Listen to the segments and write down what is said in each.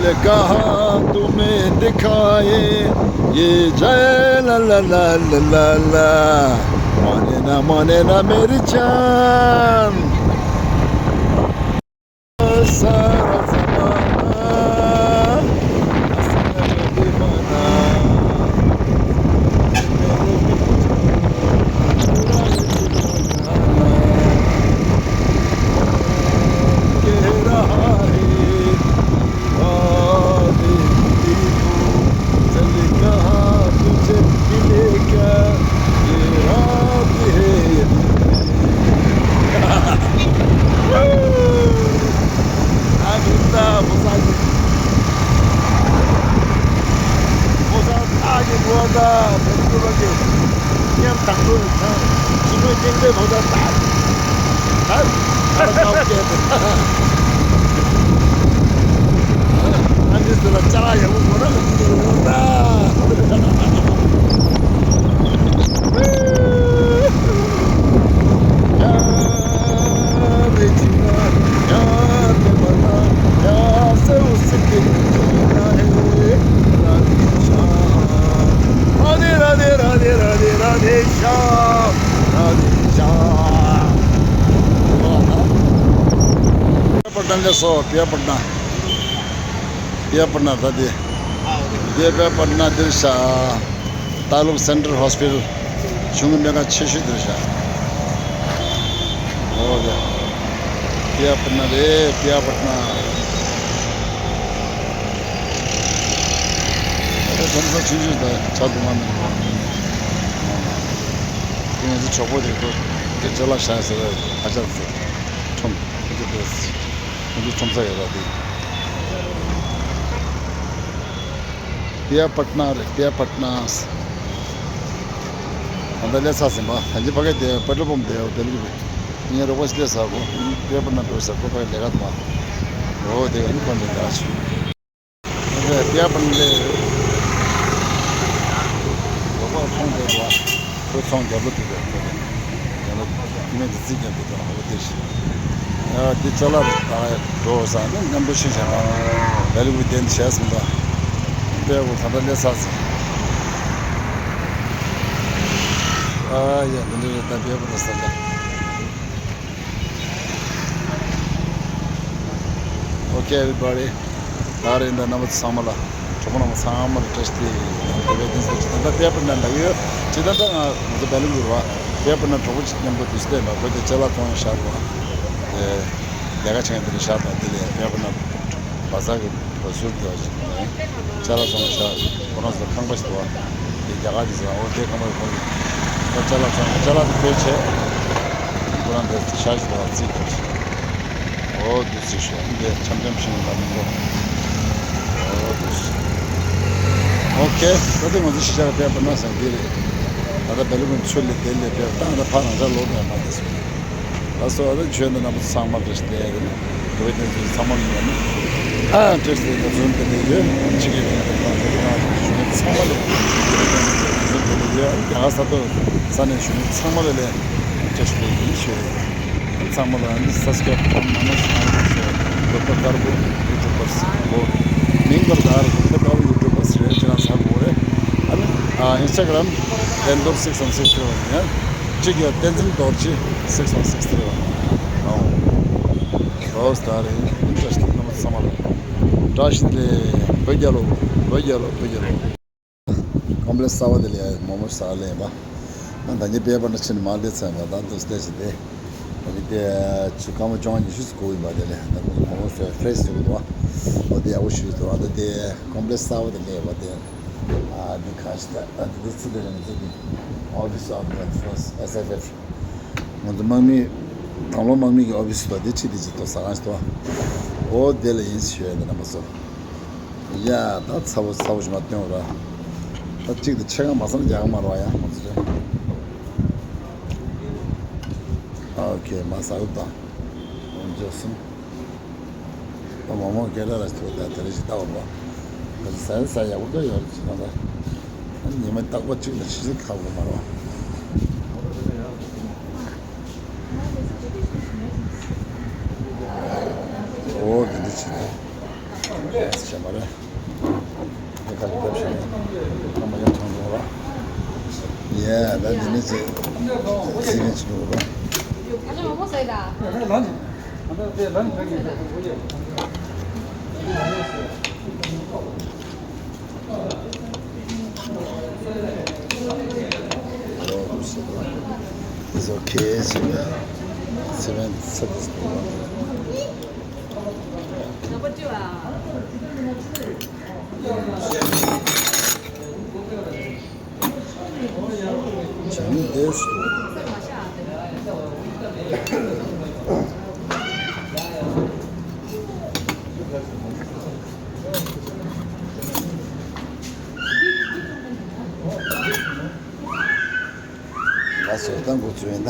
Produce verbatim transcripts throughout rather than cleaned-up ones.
ये कहा तुम्हें दिखाए, ये जाए ला ला ला ला ला ला। माने ना, माने ना मेरी जान। सारा जमाना हंसने में दीवाना। मेरे पीछे तेरा ये दीवाना कह रहा है। रात देखती हूँ, चल कहाँ तुझे मिलेगा, ये रात है ये दिन। ཨ་ནི་ད་ཕོ་གསར་གྱི་ཕོ་གསར་ཨ་ཀྱི་ནུ་བ་ད་བོད་ཀྱི་ལོ་གི་ཉམ་ཐག་པོ་ཚང་ཞི་མོའི་སྙིང་རྗེ་ཕོ་གསར་ད། ཨ་ཨ་ཨ་སྐད་དུ། ཨ་འདི་ཚོ་ལ་ཅ་ལག་ཡག་པོ་དགོས་ན་ང་ཚོ་འདི་ལ་ཡོང་ད། राधे राधे राधे राधे श्याम, राधे श्याम। प्रिया पटना ले सो, प्रिया पटना। प्रिया पटना था दे। ये प्रिया पटना दिल शाह। Taluk central hospital. शुंग में का छे छे दिल शाह। हो गया। प्रिया पटना रे, प्रिया पटना। अरे, कौन सा चीज़ होता है? छात्र मान। ये मुझे चौपो देखो, ये जला शायद से अच्छा से। ཁྲོམ། ཁོ་ཚོ་དེ། ཁོ་ཚོ་ཁྲོམ་ས་ཡོད་ར་དེ། པི་ཡ་པད་ན་རེད། པི་ཡ་པད་ན། ད་ལྟ་སླེབས་ཚར་ཟིན་པ། ད་ལྟ་ཕ་གི་དེ་པེ་ཊྲོལ་པམ་དེ་དེ་ལུགས་རེད། ངའི་རོགས་པ་ཞིག་སླེབས་ཚར། ཁོ་པི་ཡ་པད་ན་འགྲོ་ས། ཁོ་ཕ་གི་ལས་ཀ་དང་། འོ་དེ་ག་ནི་ཁོ་འདྲ་འདྲ་ཞིག། ཨ་ནི་པི་ཡ་པད་ན་ལ་རོགས་པ་ཚོང་རྒྱག་འདུག་ཁོའི་ཚོང་རྒྱབ་ལོགས་དེ་རེད། ཁོ་རེད། ཡང་ན་ཁྱིམ་མི་དེ་རྩིས་རྒྱག་འདུག་ཁོ་དེ་རེད། ཡ་འདི་ཅ་ལག་ད་འགྲོ་ས་ནི་མཉམ་དུ་ཕྱིན་བྱས་ན་བེ་ལི་ཝུ་ཌི་དེ་བྱས་སོང་། ད་པེ་ཝུ་ད་ལྟ་སླེབས་ཚར་སོང་། ཨ་ཡ་འདི་འདྲ་རེད། ད་པེ་ཝུ་ཌི་ས་ཆ། Okay, everybody. ད་རེས་འདི་རྣམ་པ་ཚང་མ་ལ། གྲོགས་པོ་རྣམ་པ་ཚང་མ་ལ་བཀྲ་ཤིས་བདེ་ལེགས། ད་ལྟ་པེ་ཝུ་ཌི་ན་ལ་ཡོད། ཇི་ལྟར་ད་ང་ང་ཚོ་བེ་ལི་ཝུ་ཌི་རེད་པ། པེ་ཝུ་ཌི་ན་གྲོགས་པོ་གཅིག་མཉམ་དུ་དུས་ཚོད་ལ་ཁོ་དེ་ཅ་ལག་ཚོང་ཤར་བ། ལས་ཀ་བྱེད་མཁན་དེ་འདྲ་ཤར་དང་དེ་ལས་པེ་ཝུ་ཌི་ན་བ་ཟ་གི་བ་ཟུར་དུ་ཅ་ལག་ཚོང་ཤར། ཁོ་རང་ཚོ་ཁང་པ་ཞིག་འདུག་བ། དེ་རྒྱ་གར་གྱི་ཟ། འོ་དེ་ཁང་པ་ཁོ་ཁོ་ཅ་ལག་ཚོང་། ཅ་ལག་དེ་བེད་བྱས། ཁོ་རང་དེ་ཤར་ཞིག་འདུག་བ། རྩིས་དེ། འོ་དུས་ཚོད་ཤོག་འདི་འཆམ་འཆམ་ཤིང་ལ་མི་འགྲོ། འོ་དུས་ཚོད། ཨོ་ཁེ། ད་ལྟ་ང་ཚོ་གཞིས་ཆགས་ལ་ཕེབས་པ་ན་ཟེར་འདི་རེད། ད་ལྟ་བེ་ལི་ཝུ་ཌི་ཚུར་ལ་དེ་ལ་ཕེབས། ད་ང་ད་ཕར་རང་ཅག་ལོག་ནས་མ་བསྡད་སོང་། ལགས་སོ། ཨ་ད་ཆོས་འདི་རྣམ་པ་ཚང་མ་བཀྲ་ཤིས་བདེ་ལེགས། བོད་པའི་བསྟན་སྲིད་ཚང་མ་ལ་ཡོད་ན། ཨ་བཀྲ་ཤིས་བདེ་ལེགས། བཟུང་བདེ་ལེགས་ཡོད། ཕྱི་རྒྱལ་ནས་ཕེབས་པ་བོད་པ་ནང་བཞིན་བཞུགས་མཁན་ཚང་མ་ལ་བཟུང་བདེ་ལེགས་ཡོད། རྒྱ་གར་ས་ཐོག་ས་ནས་བཞུགས་མཁན་ཚང་མ་ལ་ལས་བཀྲ་ཤིས་བདེ་ལེགས་ཡིན་ཞུ་ཡ་ཡིན། ཚང་མ་ལ་ནི་སབ་སི་ཀེ་རེབ་དང་མ་ནོར་ཞིག་གནང་རོགས་ཞེས། བོད་པ་དཀར་པོ་ཡུ་ཊུབ་པར་སི་གོ། མིང་བར་དར་བོད་པ་དཀར་པོ་ཡུ་ཊུབ་པར་སི་རེད། ཁྱེད་རང་ཚར་དགོས་རེད། ཨ་ནི་ཨ་ཨིན་སི་ཊ་གྷ་རམ། བསྟན་རྡོར་six one six three one ཡིན། གཅིག་ཡོད། བསྟན་འཛིན་རྡོ་རྗེ་six one six three one། ཨོ། ཨོ་སྟ་རེད། བཀྲ་ཤིས་བདེ་ལེགས། རྣམ་པ་ཚང་མ་ལ་བཀྲ་ཤིས་བདེ་ལེགས། བོད་རྒྱལ་ལོ། བོད་རྒྱལ་ལོ། བོད་རྒྱལ་ལོ། ཀོམ་པི་ལེགས་གསར་པ་དེ་ལ་མོག་མོག་ཟ་ལེན་པ། ཨ་ད་ངས་པེ་ཝུ་ཌི་ན་ཕྱིན་ནས་མར་སླེབས་ཚར་བ། ད་དུ་སྟེ་ཞིག་དེ། ཨ་ནི་དེ་ཆུ་སྐར་མ་བཅོ་ལྔ་ཉི་ཤུ་ཙམ་འགོར་ཡིན་པ། དེ་ལས་ད་ཁོ་ཚོ་མོག་མོག་ཟ་ཕེ་རེ་ཤི་ཟེར་གི་འདུག་བ། འོ་དེ་ཡག་པོ་ཞིག་འདུག་ཨ་ད་དེ་ཀོམ་པི་ལེགས་གསར་པ་དེ་སླེབས་པ་དེ། ཨ་འདི་ག་ཞིག་ད་ཨ་འདི་འདི་ཚུ་དེ་རེད། འདི་ཚུ་དེ་ཨོ་ཕི་སི་ཨོཕ་ཛ་ཨེས་ཨེཕ་ཨེཕ། ང་ཚོ་དམག་མི། དང་བླངས་དམག་མི་གི་ཨོ་ཕི་སི་དང་དེ་ཕྱི་དེ་ཅིག་ཏུ་ཟ་ཁང་ཞིག་འདུག་བ། འོ་དེ་ལ་ཡིན་ཞུ་ཡ་ཡིན། རྣམ་པ་ཚོ། ཡ་ད་ཚ་བོ་ཚ་བོ་ཞིག་མར་སྟོན་ར། ད་གཅིག་དེ་ཕྱེད་ཀ་མ་ཟ་ན་རྒྱག་གི་མ་རེད་བ། ཡ་ང་ཚོ་ཚོས། ཨོ་ཁེ། མར་ཟ་གི་དང་། འོ་འཇོག་སོང་། ད་མོག་མོག་སྐད་གྲགས་ལ་ཐུག་ད་དེ་རིང་ཞིག་ལྟ་བ་ར། ད་ཟ་ཡ་ཟ་ཡག་པོ་འདྲ་ཡོད་རེད་ཅིག་ད་ད། ཉི་མ་རྟག་པར་གཅིག་ལ་ཕྱི་ཚེ་ཁག་པོ་མ་རེད་བ། འོ་དེ་འདྲ་ཅིག་ད། ཡ་ཟེར་བྱས་མ་རེད། ཁ་ལ་བརྡབ་བྱས་ནས་ཁ་མ་ཡར་ཐོན་འགྲོ་བ། ཡ་ད་འདི་ནས་ཚེ་ཚེ་ངན་ཅི་འགྲོ་བ། It's okay, seven, seven, seven. ལགས་སོ། ད་འགོ་བཙུགས་ཡིན་ད།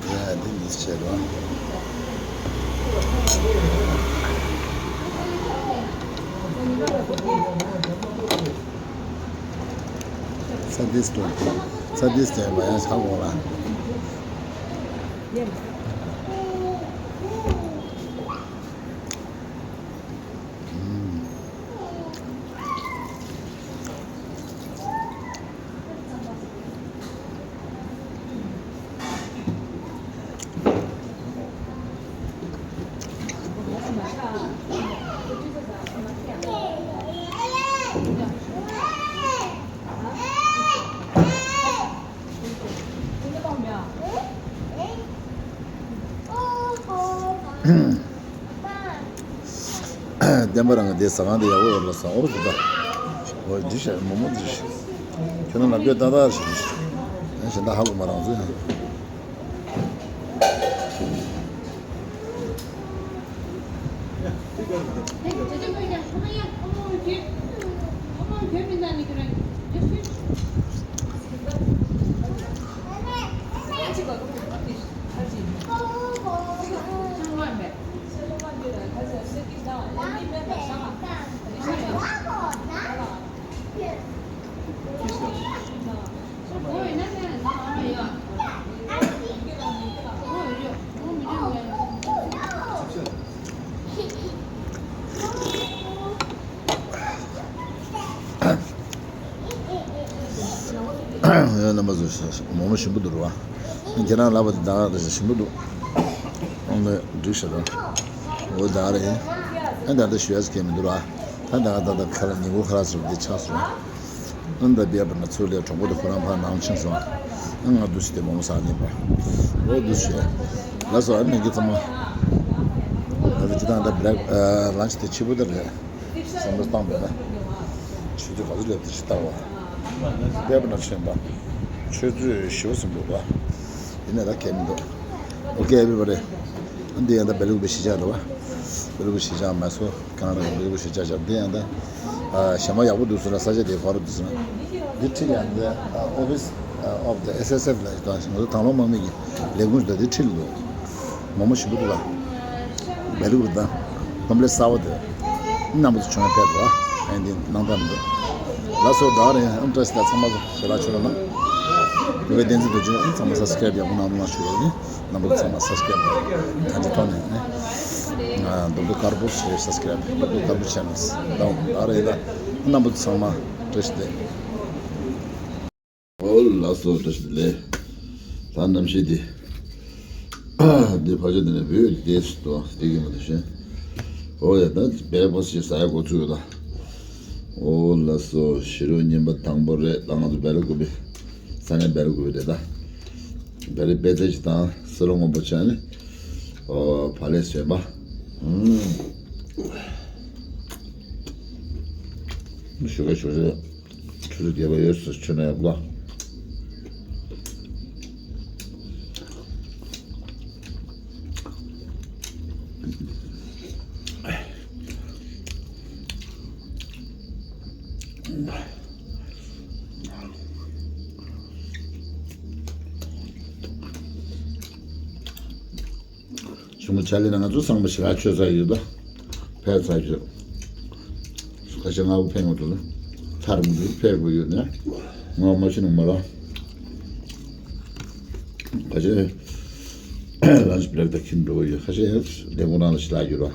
ཡ་འདི་འདི་བྱས་རོགས། ས་འདིས་སྟོན། ས་འདིས་སྟོན་པ་ཡང་ཆགས་འོང་ལ། བསྟན་པ་རང་གི་དེ་ཟ་ཁང་དེ་ཡག་པོ་ཡོད་ལ་ཟ་འོར་དུ་ད། འོ་འདི་ཤ་མོ་མོ་འདི་ཤ། ཁྱོད་རང་ལབ་རྒྱུ་ཏག་ཏག་ཞིག་རེད། ཡང་གཞན་དག་ཧ་གོ་མ་རང་ཚོས། རྣམ་པ་ཚོ་མོག་མོག་ཞིམ་པོ་འདུག་ར་བ། ཁྱེད་རང་ལབ་པ་དེ་ད་ག་ཞིམ་པོ་འདུག་ཨང་ལ་འགྲིག་ཤག་ར། འོ་ད་རེད། ཨ་ད་ད་ཞུ་ཡ་ཟེར་མཁན་མི་འདུག་ར། ད་ད་ད་ད་ཁ་ལ་ཉིན་གུང་ཁ་ལག་ཟེར་བ་དེ་ཆགས་སོང་། ཨ་ད་བེ་བ་ན་ཚུར་ལས་གྲོགས་པོ་དེ་ཁོ་རང་ཕར་ནང་ཕྱིན་སོང་། ཨ་ང་འདུག་སེ་དེ་མོག་མོག་ཟ་ནས་པ། འོ་འདུག་སེ། ལགས་སོ། ཨ་ནི་གི་ཚང་མ། ད་ད་ཅི་ད་ད་བྷེ་རེག་ལན་ཆི་དེ་ཕྱི་པོ་ད་རེད། བསམ་བློ་བཏང་པས་ན། ཆུ་ཚོད་ག་ཚོད་སླེབས་ཏེ་ཅི་ལྟ་བ། དཔེ་པ་ན་ཆེན་པ། ཆུ་ཚོད་བཞི་པ་ཟིན་འདུག་པ། ཡིན་ན་ད་གལ་མི་འདུག Okay, everybody. འདི་ཡང་ད་སྦེལ་ཀོབ་གཞིས་ཆགས་རེད་བ། སྦེལ་ཀོབ་གཞིས་ཆགས་མ་སོ་ཁ་ན་ར་སྦེལ་ཀོབ་གཞིས་ཆགས་བྱ་འདི་ཡང་ད། ཨ་ཞེ་མ་ཡག་པོ་འདུག་སོང་ན་ས་ཆ་དེ་ག་རུ་འདུག་སོང་ན། འདི་འཁྲིས་ཡང་འདི་office of the S S F ལ་ད་ང་ཚོ་དང་བླངས་དམག་མི་གི་ལས་ཁུངས་ད་འདི་འཁྲིས་ལ་འདུག་མོག་མོག་ཞིམ་པོ་འདུག་ལ། བལ་ཡུ་དང་། ཀོམ་པ་ལེགས་གསར་པ་དེ། རྣམ་པ་ཚོ་བྱུང་བའི་ཕེབས་རོགས། ཨ་ནི་འདི་གནང་སྟངས་འདི། ལགས་སོ། ད་རེས་ཨམ་བཀྲ་ཤིས་ལ་ཚང་མ་ཞལ་ལག་མཆོད་རོགས་གནང་། དེ་བས་བསྟན་འཛིན་རྡོ་རྗེ་ཚང་མ་སབ་སི་ཀ་རེབ་ཡག་པོ་གནང་རོགས་གནང་ཞུ་ཡ་ཡིན། རྣམ་པ་ཚོ་ཚང་མ་སབ་སི་ཀ་རེབ་ག་འདྲ་ཐོག་ནས་ནི། རྡོག་རྡོག་དཀར་པོ་ཞེས་སབ་སི་ཀ་རེབ་རྡོག་རྡོག་དཀར་པོ་ཆེ་ནས་དང་ད་རེས་ད་རྣམ་པ་ཚོ་ཚང་མ་བཀྲ་ཤིས་བདེ་ལེགས། ཨོ་ལགས་སོ། བཀྲ་ཤིས་བདེ་ལེགས། ད་གནམ་གཤིས་འདི། འདི་ཕར་ཕྱོགས་འདི་ནས་བོད་ཀྱི་སྡེ་སུ་དང་སྡེ་གི་མ་དུ་ཤེས། ཨོ་ཡ་ད་བལ་པོ་ཞིག་ཟ་ཡ་འགོ་ཚུགས་ཡོད་ད། ཨོ་ལགས་སོ། ཕྱི་དྲོ་ཉིན་པ་དང་པོ་རེད་ད། ང་ཚོ་བལ་ཀུ་པེ། ས་གནས་བལ་ཀུ་པེ་རེད་ད། བལ་པེ་ཙེ་ཞིག་དང་སི་ལོ་སྔོན་པོ་ཆ་ནི། ཨོ་བ་ལེ་སོན་པ། ཨུམ། ཞུ་ག་ཞུ་རེད། ཆུ་ཚོད་བརྒྱད་པ་ཡོད་ཟེར་ཆུ་ནང་ཡོད་པ། གཞུང་ཆ་ལི་ན་ང་ཚོ་ཚང་མ་ཞི་ར་ཆོས་ས་ཡོད་ད། ཕེབས་ས་ཡོད། ཁ་ཤས་ང་བོ་ཕེབས་མ་ཐུབ་ན། ཚར་མི་འདུག་ཕེབས་དགོས་ཡོད་ན། ང་མ་ཤི་ན་མ་ར། ཁ་ཤས་ལན་ཆི་བི་རེག་ད་ཁྱིམ་འགྲོ་གི་ཡོད། ཁ་ཤས་ལས་ཁུངས་ནང་ལ་ཞི་ར་ཡོད་ར།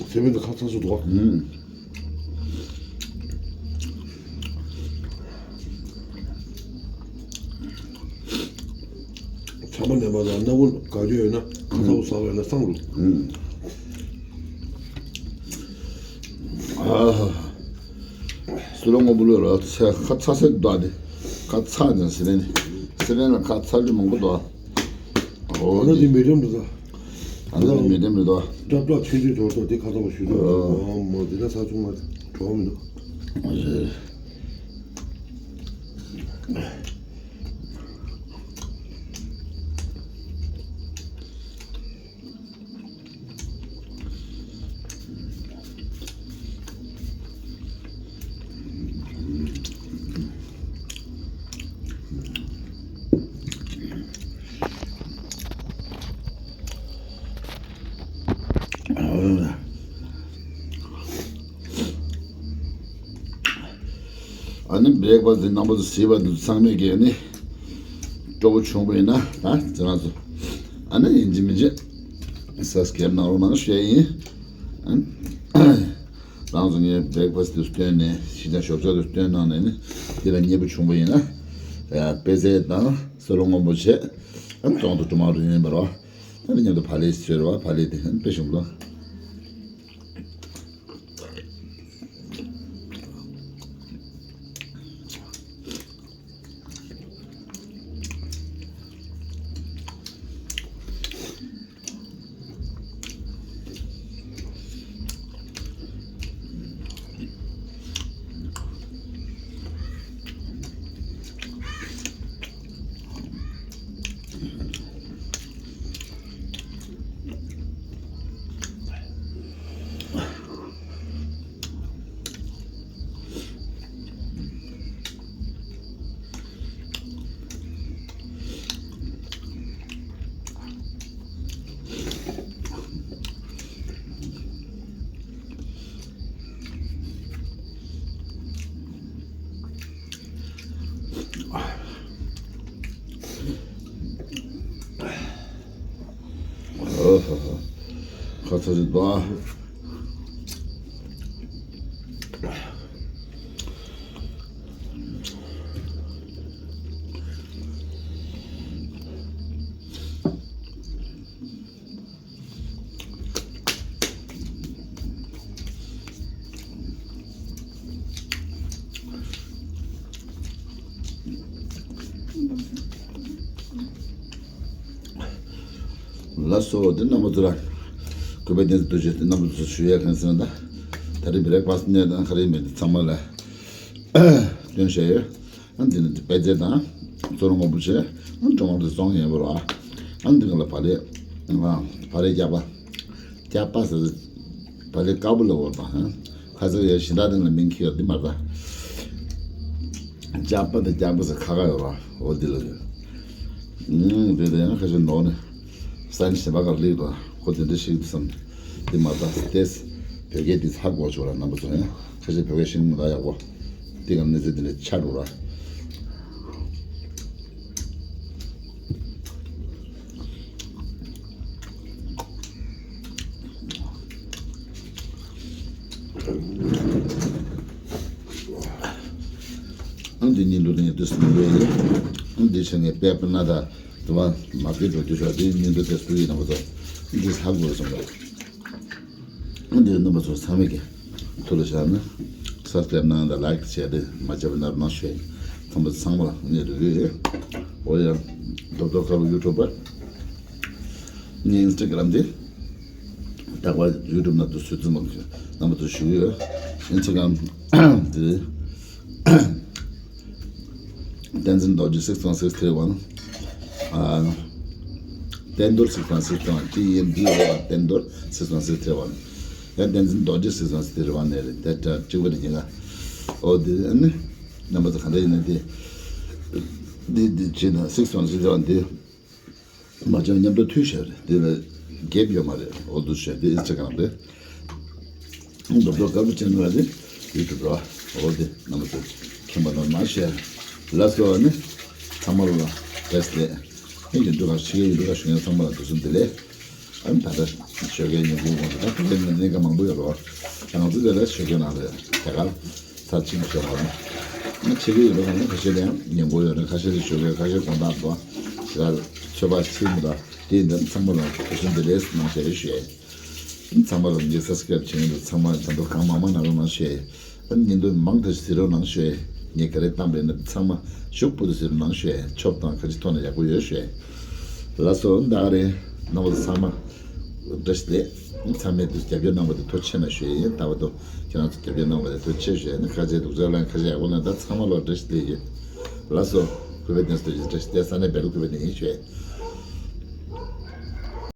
ཚེ་མེད་དུ་ཁ་ཚ་སུ་འདུག་ཨུམ། ཚ་མ་ནས་མ་ལ་སྣ་བུ་དགའ་རྒྱུ་ཡོད་ན་ཁ་ཚ་བུ་ཟ་བ་ཡོད་ན་སང་རུ། ཨུམ། ཨ། སུ་ལ་ངོ་བོ་ལོས་ར་ཚ་ཁ་ཚ་སེ་འདུག་ཨ་དེ། ཁ་ཚ་ནས་སི་རན་སི་རན་ལ་ཁ་ཚ་རྒྱུ་མང་པོ་འདུག་ཨ། ཨོ་ད་དེ་མི་འགྲམ་དུ་ད། ཨ་ད་མི་འགྲམ་རེད་དོ། སྐྲ་སྐྲ་ཆུང་ཆུང་འབྱོར་དོ་དེ་ཁ་ཚ་བ་ཞུ་དོ། ཨོ་མ་དེ་ན་ཚ་ཆུང་མ་གྲོགས་མི་འདུག་ཨ་རེད། ཨ་ནི་བྷི་རེག་ཕ་སི་དེ་རྣམ་པ་ཚོ་གཟིགས་པ་འདི་ཚོ་ཚང་མས་ཀྱིས་ནི་སྤྲོ་པོ་བྱུང་བ་ཡིན་ན་ད་ཁྱེད་རང་ཚོ་ཨ་ནི་ཡིན་གཅིག་མིན་གཅིག་སབ་སི་ཀེ་རེབ་གནང་རོགས་གནང་ཞུ་ཡ་ཡིན། རང་ཚོ་ངའི་བྷི་རེག་ཕ་སི་དེ་ཚོ་བཏོན་ནས་གཞིས་ཆགས་ཞོགས་ཇ་དེ་ཚོ་བཏོན་གནང་ནས་ནི་དེ་ལ་མཉེས་པོ་བྱུང་བ་ཡིན་ན་ཡ་པད་ཚལ་དང་སོལ་རླུང་སྔོན་པོ་བྱས་ཨ་ནི་གྲོང་དུ་གྲོ་མ་རུ་ཡིན་པར་བ། ཨ་ནི་མཉམ་དུ་བག་ལེབ་བཟོས་ར་བ་བག་ལེབ་དེ་ཨ་ནི་དཔེ་ཞིམ་པོ། ཁ་ཚ་ཞིག་འདུག་ཨ། ལགས་སོ། དེ་རྣམ་པ་ཚོ་ལ་གུས་པ་བསྟན་འཛིན་རྡོ་རྗེ་དེ་རྣམ་པ་ཚོ་ཞུ་ཡ་གང་ཟེར་ན་ད། ད་རེས་བྷི་རེག་ཕ་སི་ནས་དང་ག་རེ་མེད་དེ་ཚང་མ་ལ་སྟོན་བྱས་ཡོད། ཨ་འདི་ནི་པད་ཚལ་དང་སོལ་རླུང་སྔོན་པོ་བྱས་ཨ་གྲོང་པ་དེ་བཙོང་ཡིན་པ་རེད་བ། ཨ་འདི་ག་ལ་བག་ལེབ་ཨ་བག་ལེབ་སྐྱག་པ། སྐྱག་པ་ཟེར། བག་ལེབ་དཀར་པོ་ལ་འོར་དང་ཧ། ཁ་ཚ་ཡ་གཞན་དག་སྟེང་ལ་མིང་ཁྱེར་འདི་མ་རེད་ད། སྐྱག་པ་དང་སྐྱག་པ་ཟེར་ཁ་ཁ་ཡོད་ར་འོ་འདི་ལ་ཡོད། ཨུམ་དེ་ལ་ཡང་ཁ་ཤས་ནོར་ནས་ས་ནི་གཞན་པ་གར་སླེབས་དང་ཁོ་དེ་འདྲ་ཞིག་འདུག་བསམ། འདི་མ་རེད་ད་ཏེས། བོད་སྐད་འདི་ཧ་གོ་ཆོག་ར་རྣམ་པ་ཚོ་ཡང་ཁ་ཤས་བོད་སྐད་ཤེས་མི་འདུག་ཡག་པོ། འདི་ག་གནས་ཚུལ་འདི་འདྲ་ཆགས་འགྲོ་ར། ཨང་དེ་ཉིན་དུ་ནས་དུས་སུ་མི་བས་ཡོད། ཨང་དེ་ཆ་ངས་དཔེ་སྤུ་ན་ད་དུ་བ་མ་བརྒྱུད་འགྲོ་དུས་ཤོག་དེ་ཉིན་དུ་དེ་སུ་ཡིན་ན་མ་ཚོ་འདི་ཧ་གོ་སོང་ལ། ཨང་དེ་རྣམ་པ་ཚོ་ཚང་མས་ཀྱི་ཐུགས་ལ་བཞག་ན་སབ་སི་ཀ་རེབ་གནང་དང་ལའིཀ་བྱས་ཏེ་མ་བརྗེད་པ་གནང་རོགས་གནང་ཞུ་ཡིན། ཚང་མ་ཚང་མ་ལ་ངས་རེ་རེ་ཡོད། འོ་ཡ། རྡོག་རྡོག་དཀར་པོ་ཡུ་ཊུབ་པར། ངའི་ཨིན་སི་ཊ་གྷ་རམ་དེ། རྟག་པར་ཡུ་ཊུབ་ནང་དུ་ཟུར་འཛུལ་མ་གི་རྣམ་པ་ཚོ་ཞུ་གི་ཡོད། ཨིན་སི་ཊ་གྷ་རམ་དེ། བསྟན་འཛིན་རྡོ་རྗེ་six one six three one། ཨ། བསྟན་རྡོར་six one six three one། T E N D O R བསྟན་རྡོར་six one six three one། ཡང་བསྟན་འཛིན་རྡོ་རྗེ་six one six three one ནས་རེད་དེ་ད་གཅིག་པ་རེད་ཀྱི་ང་། ཨོ་དེ་ཨ་ནི། རྣམ་པ་ཚོ་ག་འདྲ་ཡིན་ན་དེ། དེ་དེ་བྱས་ན་six one six three one་དེ། མ་བྱང་མཉམ་དུ་མཐུད་བྱས་རེད་དེ་ལ་གེབ་ཡོད་མ་རེད། འོ་འདུག་བྱས་དེ་ཨིན་སི་ཊ་གྷ་རམ་རེད། རྡོག་རྡོག་དཀར་པོ་ཅན་ལ་རེད་ཡུ་ཊུབ་ར། འོ་དེ་རྣམ་པ་ཚོ་མཁྱེན་པ་རྣམས་མ་བཤད། ལགས་སོ་ཨ་ནི། ཚང་མ་ལ་བཀྲ་ཤིས་བདེ་ལེགས། ཡིན་འགྲོ་ག་ཕྱི་རྒྱལ་ཡུལ་གྲུ་ཁག་བཞུགས་མཁན་ཚང་མ་ལ་དུས་གསུམ་བདེ་ལེགས། ཨ་ནི་ད་ལྟ་ཞོགས་ཀའི་ཉིན་གུང་དགོང་དྲོ་ད་ཕ་གིར་ནི་གནད་འགག་མང་པོ་ཡོད་རེད་བ། ད་ང་ཚོ་དེ་ལ་ཞོགས་ཀའི་ནང་ལ་དེ་གར་ཚར་གཅིག་ཞོགས་པ་ནི། ཕྱི་རྒྱལ་ཡུལ་གྲུ་ཁག་ནི་ཁ་ཤས་ལ་ཡང་ཉིན་གུང་ཡོད་རེད། ཁ་ཤས་ལ་ཞོགས་ཀའི་ཁ་ཤས་དགོང་དག་འདུག་དེ་གར་ཚོད་དཔག་ཕྱིན་མི་འདུག་དེ་ཡིན་དུས་ཚང་མ་ལ་དུས་གསུམ་བདེ་ལེགས་གནང་ཞེས་ཞུ་ཡས། ཚང་མ་ལ་ངས་སབ་སི་ཀ་རེབ་བྱེད་མཁན་དུ་ཚང་མ་ད་དུང་གང་མང་མང་གནང་རོགས་གནང་ཞུ་ཡས། ཨ་ནི་བརྙན་ཐུང་མང་དུ་གཟིགས་རོགས་གནང་ཞུ་ཡས། ངས་ག་རེ་བཏང་པས་ན་ཚང་མ་ཤུགས་པོ་དུ་གཟིགས་རོགས་གནང་ཞུ་ཡས། ཆོབ་དང་ག་ཅི་ཐོག་ན་ཡག་པོ་ཡོད་ཞུ་ཡས། ལགས་སོ། ད་ག་རེ་རྣམ་པ་ཚང་མ་བཀྲ་ཤིས་བདེ་ལེགས། ཚང་མས་དུ་རྒྱབ་སྐྱོར་གནང་བ་དེ་ཐུགས་རྗེ་ཆེ་གནང་ཞུ་ཡས་ཡིན། ད་བར་དུ་ཁྱེད་རང་ཚོ་རྒྱབ་སྐྱོར་གནང་བ་དེ་ཐུགས་རྗེ་ཆེ་ཞུ་ཡས། ཨ་ནི་ཁ་ཆེ་སྡུག་ཅག་ལ་ཁ་ཆེ་ཡག་པོ་ལ་ད་ཚང་མ་ལོ་བཀྲ་ཤིས་བདེ་ལེགས་ཡོད། ལགས་སོ། གུས་པ་བསྟན་སྲིད་ཀྱི་བཀྲ་ཤིས་བདེ་ལེགས། ས་གནས་སྦེལ་ཀོབ་ནས་ཡིན་ཞུ་ཡས།